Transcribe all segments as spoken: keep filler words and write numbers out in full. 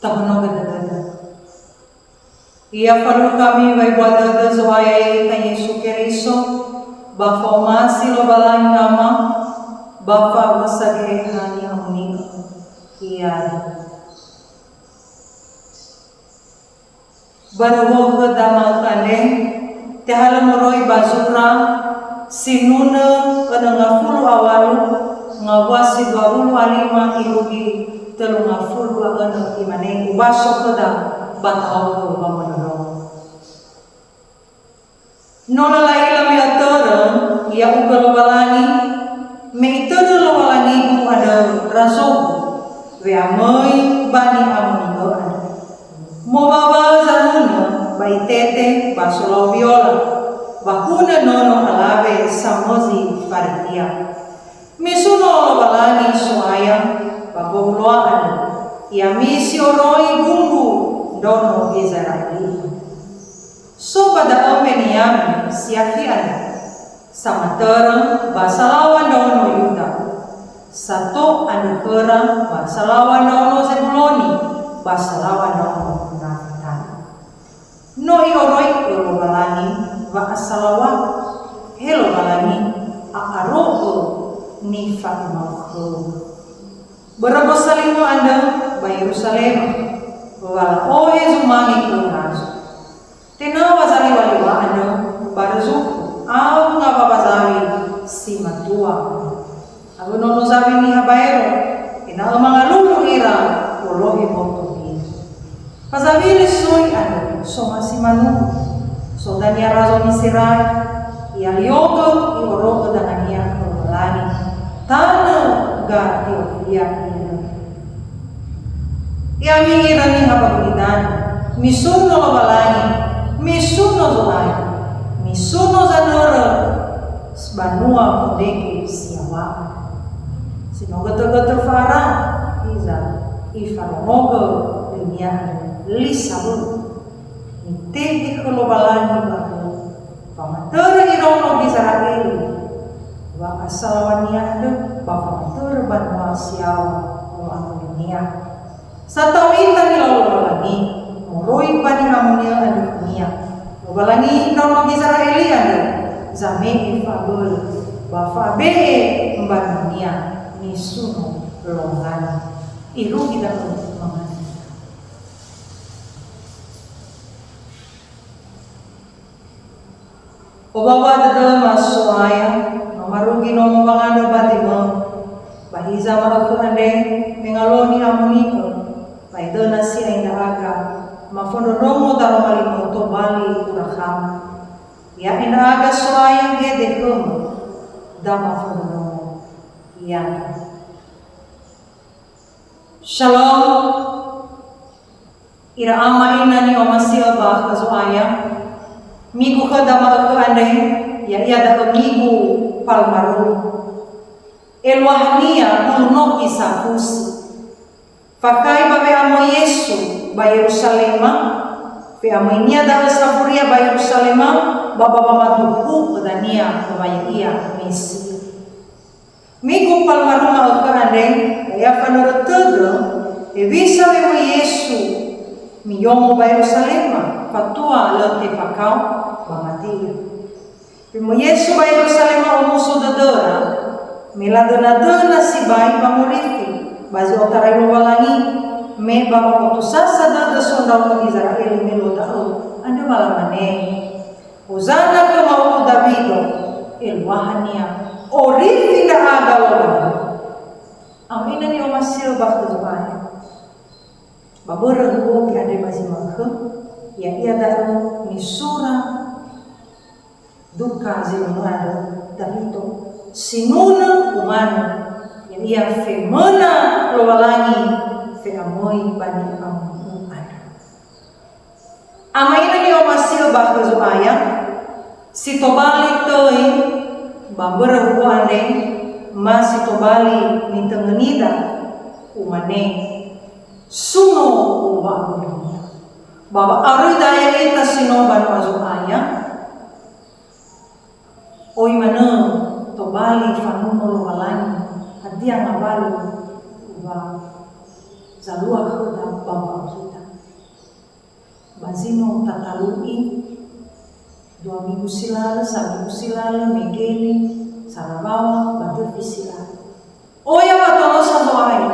Tahonoga dödöda. Ia falukha ami wa'ebua dödö Zo'aya ya'ita Yesu Keriso, ba fa'omasi Lowalangi Ama, ba fa'awösa Geheha Ni'amoni'ö. Iadi. Ba noho khöda ma'ökhö andre, tehalö moroi ba zura sinunö önö ngafulu a walu, ngawua si dua wulu a lima irugi tölu ngafulu a önö, imane, ubaso khöda ba tao'ö wamondrondrongo. No lö la'ila me ötörö, ya'ugö Lowalangi, me itörö Lowalangigu andrö razogu, we'amöi ba ni'amoni'ö andrö. Mowawa zanunö ba itete ba solau biola, ba hunö nono alawe samözi faritia. Misuno Lowalangi So'aya ba gowuloa andrö, ya'ami si oroi gumbu ndraono Gizera'eli. So ba da'ö mbeniami si akhi andrö, samatörö ba salaŵa ndraono Yuda, sato andrö khöra ba salaŵa ndraono Zebuloni, ba salaŵa ndraono Nafitali. No I'oroi'ö Lowalangi wa'asalaŵa, he Lowalangi, a'aro'ö nifa'ema-U khöu. Börö gosalimo andrö ba Yeruzalema, wa la'ohe zumange khö razo. Tenga wazaliŵa-liŵa andrö barö zukhu, awö ngawawa zaw̃i si matua. Awö nono zaw̃i niha baero, ena'ö mangalulu ira wolohe boto ia. Fazawili soi andrö somasi manuhu, so dania razo Miserai, i'aliogö i'orogö dangania khö Lowalangi, tanö Gatiofia iadögö. Ya'ami ira niha ba gulidanö, misuno Lowalangi, misuno Zo'aya, misuno zanörö banua fondrege si yaŵa'ö. Si no götö-götö fa'ara, hiza ifaronogö döinia andrö li sabölö. Mitege khö Lowalangi ba khöu, famatörö iraono Gizera'eli wa'asalaŵania andrö, ba famatörö banua si yaŵa wa'amöinia. Sata'u ita nilau Lowalangi moroi ba ni'amoni'ö andrö khönia. Lowalangi ndraono Gizera'eli andrö, zame'e fa'abölö ba fa'abe'e mbanuania, nisuno Lowalangi. Irugi da'ö mangandrö. Owawa dödöma So'aya, no marugi nomo wangandrö ba döimö. Ba hiza ma'ökhö andre, me ngalö ni'amoni'ö, ba edöna si'ai ndra'aga, mafondrondrongo daroma limö tobali ura khöma. Ya'e ndra'aga So'aya hede khömö, da mafondrondrongo. Iada. Shalom. Ira ama ina ni'omasi'ö ba khö Zo'aya, migu khöda ma'ökhö andre, ya'ia da'ö migu Palmarum. Eluahania hulö no isafusi. Fakhai ba we'amöi Yesu ba Yeruzalema, we'amöinia da'ö safuria ba Yeruzalema, ba, ba wamaduhu'ö dania wa ya'ia Mesia. Migu Palmarum ma'ökhö andre, ya'ia fanörö tödö, hewisa me möi Yesu miyomo ba Yeruzalema, fatua lö tefakao ba mate ia. Me möi Yesu ba Yeruzalema omuso dödöra, me ladönadöna sibai ba morifi, ba zi otarai Lowalangi, me ba wa'otusasa dödö sondraono Gizera'eli me luo da'ö, andrö wa lamane, Hozana khö ma'uwu Dawido, eluahania, orifi ndra'aga Lowalangi. Ama ina ni'omasi'ö ba khö Zo'aya. Ba börö huhuo andre ba zi ma'ökhö, ya'ia da'ö nisura duka zi manö andrö, Dawido, sinunö umanö, ya'ia femöna Lowalangi fe'amöi ba ni'amoni'ö andrö. Ama ina ni'omasi'ö ba khö Zo'aya, si tobali töi ba mbörö huhuo andre, ma si tobali nitöngönida, umane, suno wa'abölönia. Ba wa'aröi da'e ita si no banua Zo'aya, Oi manö tobali fanuno Lowalangi, hadia ngawalö wa Zalua khöda ba wa'aukita. Ba zi no tatalu'i, dua minggu si lalö, sa minggu si lalö, Megene, Sarawawa, ba döfi si lalö. Oya ba Tolosa Zo'aya.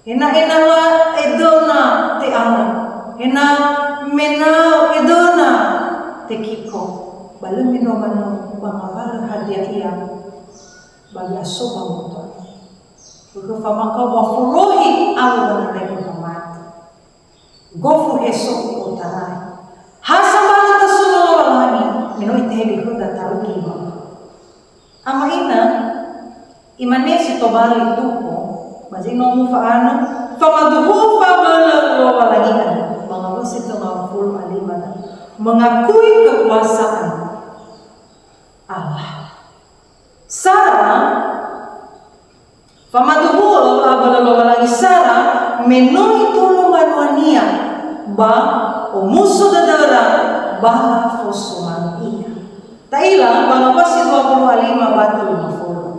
Ena'ö na la edöna te'ala. Ena'ö me na edöna tekiko. Ba lö me no manö ba ngawalö hadia ia ba we'aso ba moto. Khökhö famakao ba folohi awö ba nandraigö wamati. Gofu heso i'otarai. Ha sambalö tasuno Lowalangi, me no itehegö khöda tarugi ba. Ama ina, imane si tobali tuko, ba zi no mufa'anö, famaduhu fabölö Lowalangi andrö, ba ngawösi tö ngafulu a lima da. Mengakui kekuasaan Allah. Sara, famaduhu'ö abölö Lowalangi Sara, me no itolo mbanuania, ba omuso dödöra, ba lafosumange ia. Ta'ila, ba ngawösi dua puluh a lima ba telu puluh.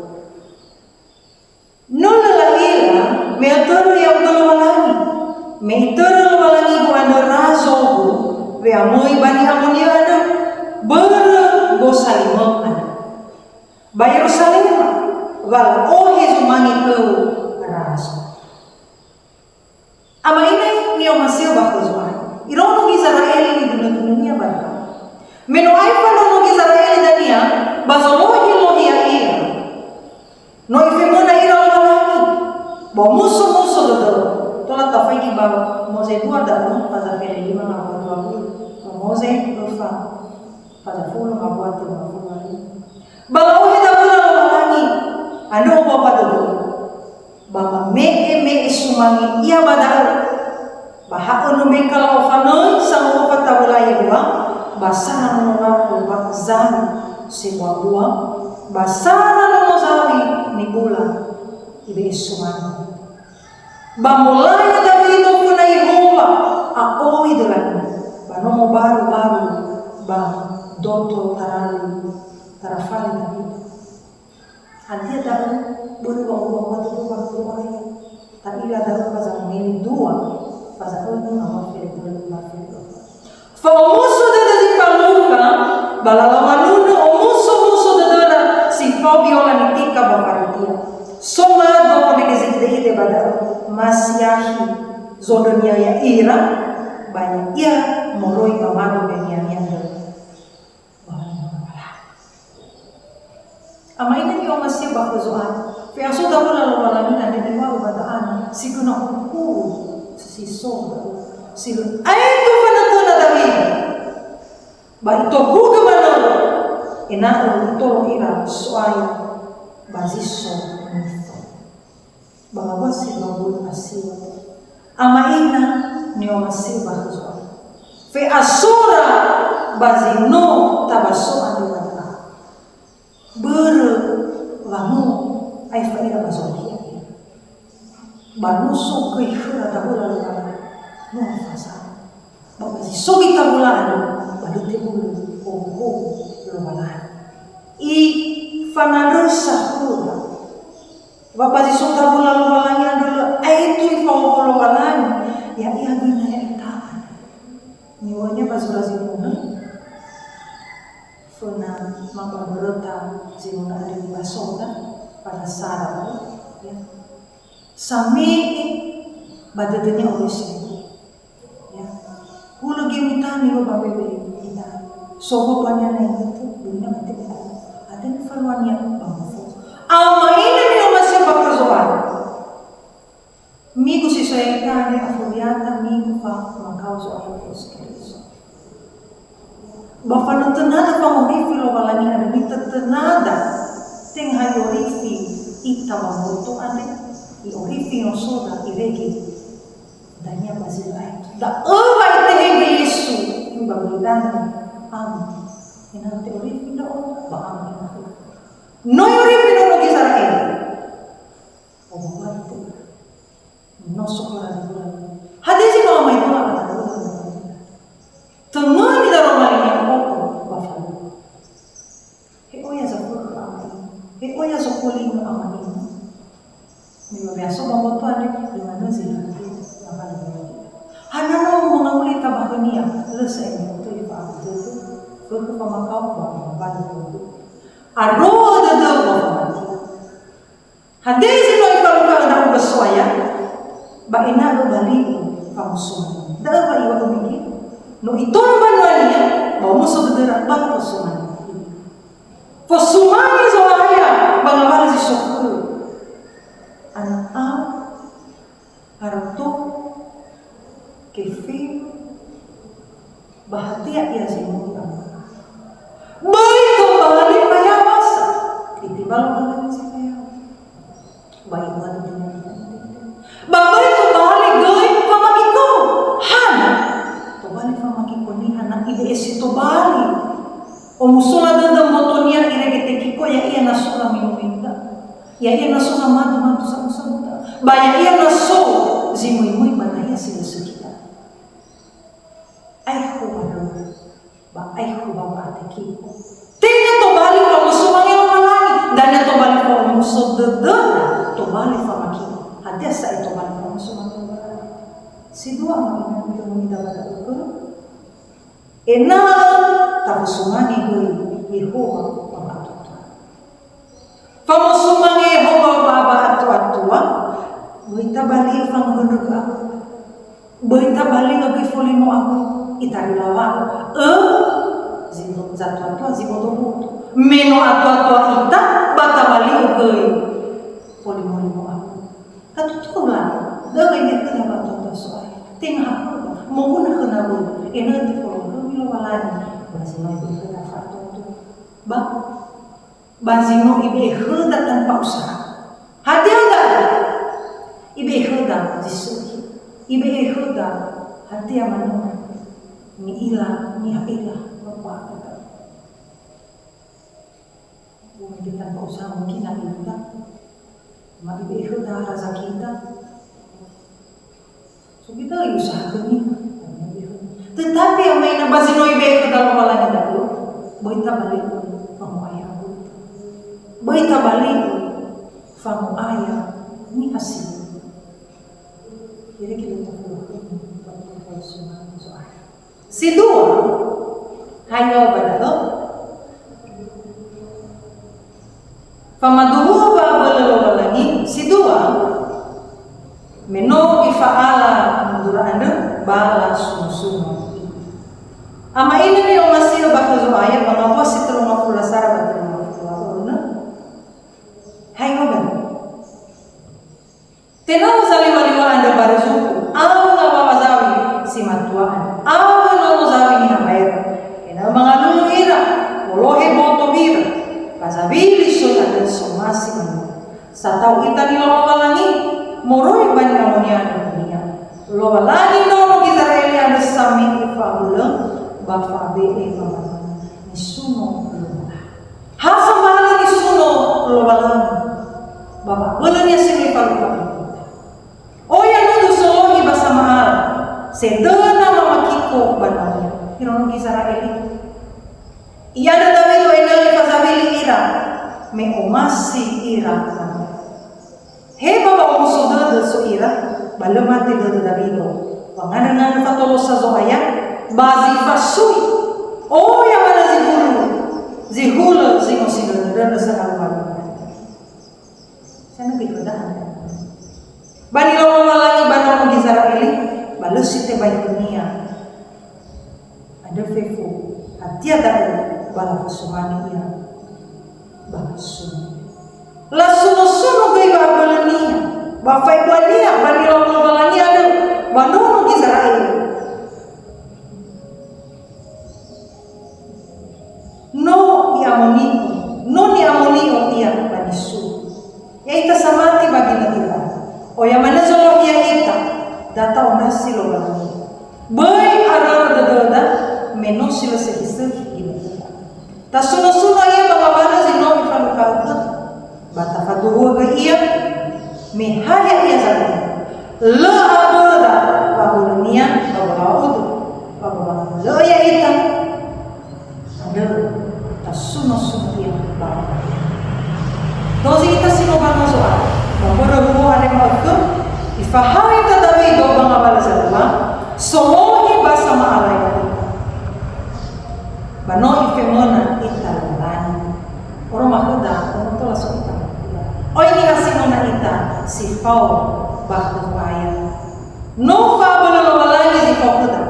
No lö la'ila, me atörö ya'ugö Lowalangi. Me itörö Lowalangigu andrö razogu, we'amöi ba ni'amoni'ö andrö, börö gosalimö andrö. Ba Yeruzalema, wa la'ohe zumange khöu razo. Ama ina ni'omasi'ö ba khö Zo'aya. Iraono Gizera'eli nidunö-dunönia ba da'ö. Me no aefa ndraono Gizera'eli dania, ba zolohi-lohi ya'ia. No ifemöna ira Lowalangi. Ba omuso-muso dödöra. Tola tafaigi ba Moze dua da'ö, faza fele lima ngawua dua puluh. Ba Moze öfa, faza fulu ngawua tölu ngafulu a lima. Ba la'ohe da'ö Lowalangi. Andrö ba dödöra. Ba mame'e-me'e sumange ia ba da'ö. Ba ha'önö meka la'ofanöi sangofa tawöla Yehowa, ba sara nono la'o ba zara sebua-bua, ba sara nono zawi nibula ibe'e sumange. Ba molaya Dawido föna Yehowa, a'oi dölania, ba no mobaru-baru ba doto tarali tarafali Dawido. Hadia da'ö? Börö wa'omuso dödö ba Zo'aya. Ta'ila da'ö ba Zamangeli dua, faza önö ngawua fele dödö ba fele dua. Fa'omuso dödö zi falukha, ba lala manunö omuso-muso dödöra si fao biola nitika ba Faritia. So mado fondrege zidehede ba da'ö, masiahi zondrönia ya'ira, ba ya'ia moroi ba mado Beniamina andrö. Ama ina ni'omasi'ö ba khö Zo'aya. Fe'aso dawöla Lowalangi andre niŵa'ö ba da'ana, si göna huru-huru si so da'ö, si lö aetu fanötöna Dawidi. Ba itohugö manö, ena'ö itolo ira So'aya ba zi so nifo. Ba ngawua si ba mbui a siwa. Ama ina ni'omasi'ö ba khö Zo'aya. Fe'asora ba zi no tabaso andrö ba da'ö. Börö wa no aefa ira ba zohia. Ba no so göi khöra dawöla Lowalangi. No fasa. Ba ba zi so göi tawöla andrö, ba lö tebulö omuso Lowalangi. Ifanandrösa khöra. Wa ba zi so tawöla Lowalangi andrö lö aetu ifaohou Lowalangi, ya'ia göi na ya'ita. Niŵa'önia ba zura zi mönö, föna ma ba mböröta zi mönö andre nibasoda, ba nasara, ya. Same'e ba dödönia Onesimo. Ya. Hulö göi mitani lo ba wewe ita. Sobo bania na itu, dunia mati ita. Ada ni faluania ba mofo. Ama ina ni'omasi'ö ba khö Zo'aya. Migu si so ya'ita andre afuriata migu famakao Zo'aya Yesu Keriso. Ba fanötönada fangorifi Lowalangi andre nitötönada, tenga ha i'orifi ita ba mboto andre, i'orifi nosoda irege. Dania ba zi lö aetu. Da'ö wa itehegö Yesu, imba gulidanö, Ama, ena'ö te'orifi ndra'o, ba Ama ena'ö. No i'orifi ndraono Gizera'eli. Owawa itu. No so khöra dödöra. Hadia zi no amaedola ba dödöra. Töngöni daroma li Yakobo ba falua. He oya zofökhö ama ina. He oya zokolingö ama ina. Me ba we'aso ba mboto andre, lö manö zi lö. Lö sa'ae ni'otöi fa'abu dödö, fökhö famakao ba fangawali khögu. Aro'ö dödöu ba famatia. Hadia zi no ifalukha ndra'ugö So'aya, ba ena'ö bali'u famusumange. Da'ö wa iŵa'ö mege, no itolo mbanuania, ba omuso dödöra ba famusumange. Fosumange Zo'aya ba ngawalö zi so khöu. Ana' ao, Harato, kefe, ba hadia ia zi möi ama. Böi tobali fayaw̃a sa, itebalo Lowalangi zi fayaw̃a. Ba iŵa'ö dödönia. Ba böi tobali göi famakiko. Hana? Tobali famakiko niha na ibe'e si tobali. Omusola dödö mbotonia irege tekiko ya'ia na so lamino-mino da'ö. Ya'ia na so zamadu-madu sabu-sabu da'ö. Ba ya'ia na so zi möi-möi ba nahia si lö sökhi da'ö. Aekhu ba dödö, ba aekhu ba wa'atekiko. Tenga tobali famusumange Lowalangi, dania tobali famuso dödöda, tobali famakiko. Hadia sa'ae tobali famusumange Lowalangi? Si dua ma'ina ira mumida ba da'ö khöra. Ena'ö tafosumange göi Yehowa ba wa'atoatoa. Famosumange Yehowa ba wa'atoatoa, böi tabali'ö fangohöndrögö awö. Böi tabali'ö göi folimo awö. Itarila wa'ö, ö, zi-, zatoatoa zi bodo-bodo. Me no atoatoa ita, ba tabali'ö göi folimo-limo awö. Tatu tola, dödö ibe'e khöda wa'atoatoa So'aya. Tenga ha khöda, moguna khöna wöda, ena'ö tefolo'ö khömi Lowalangi, ba zi no ibe'e khöda fa'atoatoa. Ba, ba zi no ibe'e khöda tanpa usaha. Hadia da'ö? Ibe'e khöda zi sökhi. Ibe'e khöda hadia manö. Ni'ila, ni'a'ila, ba wa'atoatoa. Mungkin tanpa usaha mungkin na ita. Ma ibe'e khöda razaki ita. So kita usaha khömi. Tetapi ama ina ba zi no ibe'e khöda Lowalangi da'ö, böi tabali'ö fango'aya awöta. Böi tabali'ö fango'aya niha si lö. Kira-kira tafuluhu, tafuluhu sunnah Zo'aya. Si dua, hayo ba da'ö. Famaduhu'ö wa'abölö Lowalangi, si dua, me no ifa'ala mundura andrö ba lasuno-suno. Ama ina ni'omasi'ö ba khö Zo'aya ba ngawua si telungafulu lasara ba telungafulu önö. Hayo ba da'ö. Tenga no zaliwa-liwa andrö ba rözuku, awö ngawawa zawi si matua andrö, awö nono zawi niha baero, ena'ö mangalulu ira, wolohe boto ira, ba zabili soi andrö somasi ba nono. Sata'u ita nilau Lowalangi, moroi ba ni'amoni'ö andrö khönia. Lowalangi ndraono Gizera'eli andrö same'e fa'abölö ba fa'abe'e ba mbanua nisuno Lowalangi. Ha sambalö nisuno Lowalangi, ba wa'abölönia si no ifalukha ita. Oya nudu solohi ba sama'ala, sedöna mamakiko ba nahia, iraono Gizera'eli. I'andrö Dawido ena'ö ifazawili ira, me omasi ira. He ba wa'omuso dödö so ira, ba lö mate dödö Dawido. Wangandrö-ngandrö fatolosa Zo'aya, ba zi fasui. Oya manö zi hulö, zi hulö zi no sindröndrö-ndröndrö sa'alu-alu. Sanögö ikhöda andre. Ba nilau Lowalangi ba ndraono Gizera'eli, ba lö si tebai khönia. Andrö fefu, hadia da'ö ba lafosumange ia ba lasuno. Lasuno-suno göi wa'abölönia, ba fa'ebuania ba nilau Lowalangi andrö ba ndraono Gizera'eli. No i'amoni'ö, no ni'amoni'ö ia ba nisuno. Ya'ita samati ba ginötö da'ö. Oya manö zolohi ya'ita, da ta'ondrasi Lowalangi. Böi arörö dödöda, me no si lö sökhi-sökhi ginötö da'ö. Tasuno-suno ia ba ngawalö zi no ifalukha'ö khöda. Ba tafaduhu'ö göi ia, me ha ya'ia zame'e. Lö aböda wa'abölönia ba walaŵa'ö udu, ba walaŵa'ö lö ya'ita. Andrö, tasuno-suno ia ba walaŵa'ö. Dozi ita si no ba Zo'aya, ba mbörö huhuo andre ma'ökhö, ifahaö ita Dawido ba ngawalö zalua, solohi ba sama'ala ia, Fao ba khö Zo'aya. No fa'abölö Lowalangi zi fao khöda.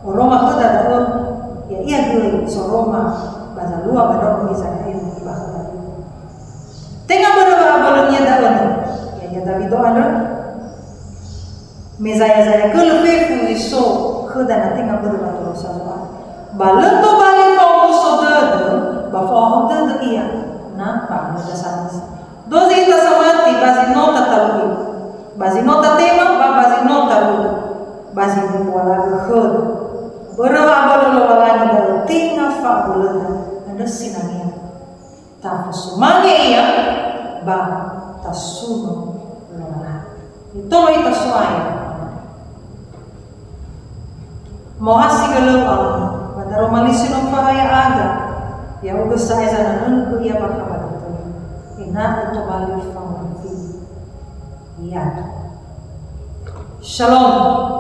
Oroma khöda da'ö, ya'ia göi soroma ba zalua ba ndraono Gizera'eli ba khöda. Tenga börö wa'abölönia da'ö, ya'ia Dawido andrö. Me zaya-zaya gölö fefu zi so khöda na tenga börö wa'atorosa Zo'aya. Ba lö tobali fa'omuso dödö, ba fa'ohahau dödö ia, na fa'amöda samösa. Dozi ita samati ba zi no tatalui, ba zi no tatema, ba ba zi no taru'u, ba zi no bualagö khöda. Börö wa'abölö Lowalangi da'ö tenga fa'abölöda, andrö sinangea. Tafosumange ia ba tasuno Lowalangi. Itolo ita So'aya. Mo'asi gölö-U, Allah, ba daroma li si no fara ya'aga, ya'ugö sa'ae zananönu khö ia bakha ba dödöu, ena'ö tobali fangorifi. Ya'aga. Shalom.